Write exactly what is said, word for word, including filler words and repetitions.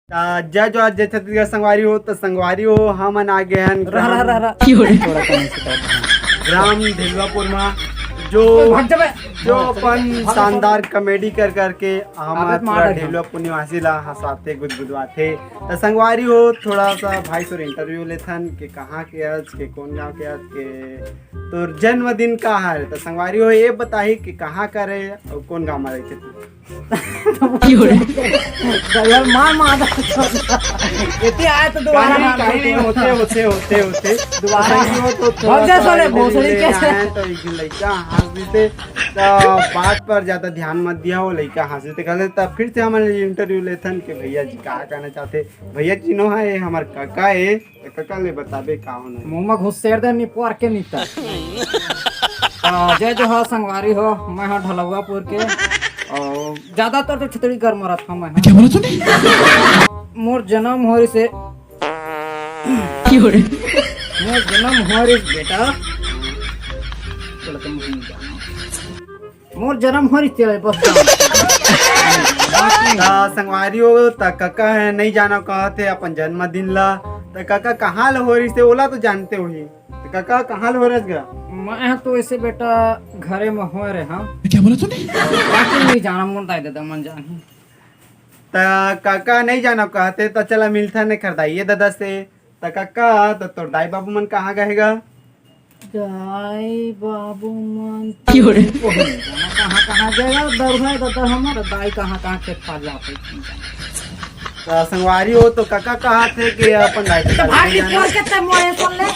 त जय जोहार, जय छत्तीसगढ़ संगवारी हो। त संगवारी हो, हमन आ गे हन रह, रह, रह, रह। थोड़ा कम से कर। ग्राम ढेलवापुर मा जो, भाग जा बे। जो अपन शानदार comedy कर करके हमर आदत मार पूरा रहे हैं। ढेलवापुर निवासी ला हंसाथे, गुदगुदवाथे। त संगवारी हो, थोड़ा सा भाई से interview लेथन के कहाँ के हस, के कौन गांव के हस, के तोर जन्मदिन का हरे। त संगवारी हो, ये बताही कि कहाँ का रहे अउ कौन गांव में रहिथे तू? यार, मार, मार। इतने आए तो दोबारा कहीं, मार कहीं दे। नहीं, होते, होते, होते, होते। दोबारा। कहीं हो तो थोड़ा भग जा सा साले, interview भोसड़ी ले के। आए हैं, तो एक लड़का हंस देते, तो बात पर ज्यादा ध्यान मत दिया, वो लड़का हंस देते। कहले, तब फिर से हमन interview लेथन कि भैया जी का कहना चाहते। भैया जी नो है, ये हमर काका है, तो काका ले बताबे का होना है। मुंह में घुसेड़ दे, निपोर के नीता। आ, जय जोहार संगवारी हो, मैं हा ढलौवापुर के। और ज्यादातर तो छतरी कर मरत हूँ मैं हा। क्या बोला तूने? मोर जन्म हो रही से, मोर जन्म हो रही बेटा। चलो, तुम नहीं जानो। मोर जन्म हो रही से बस। त संगवारी हो, त काका है, नहीं जाना कहत है अपन जन्मदिन ला। त काका कहाँ ले हो रही से, ओला तो जानते होही। त काका कहाँ ले हो रहे गा? मैं तो ऐसे बेटा घरे में हो रहे हम। क्या बोला तूने? बाकी नहीं जाना, मोर दाई ददा मन जानी। त काका नहीं जाना कहते, त चला मिलथन एखर दाई ददा से। त काका, त तोर दाई बाबू मन कहाँ गए गा? दाई बाबू मन तो क्यों रे? कोई नहीं जाना कहाँ कहाँ गए, दरुहा ददा हमर दाई कहाँ कहाँ खेत पार जाते। त संगवारी हो, तो काका कहत है कि अपन दाई तो भाग नहीं जाना। निकल के ते मोए सुन ले।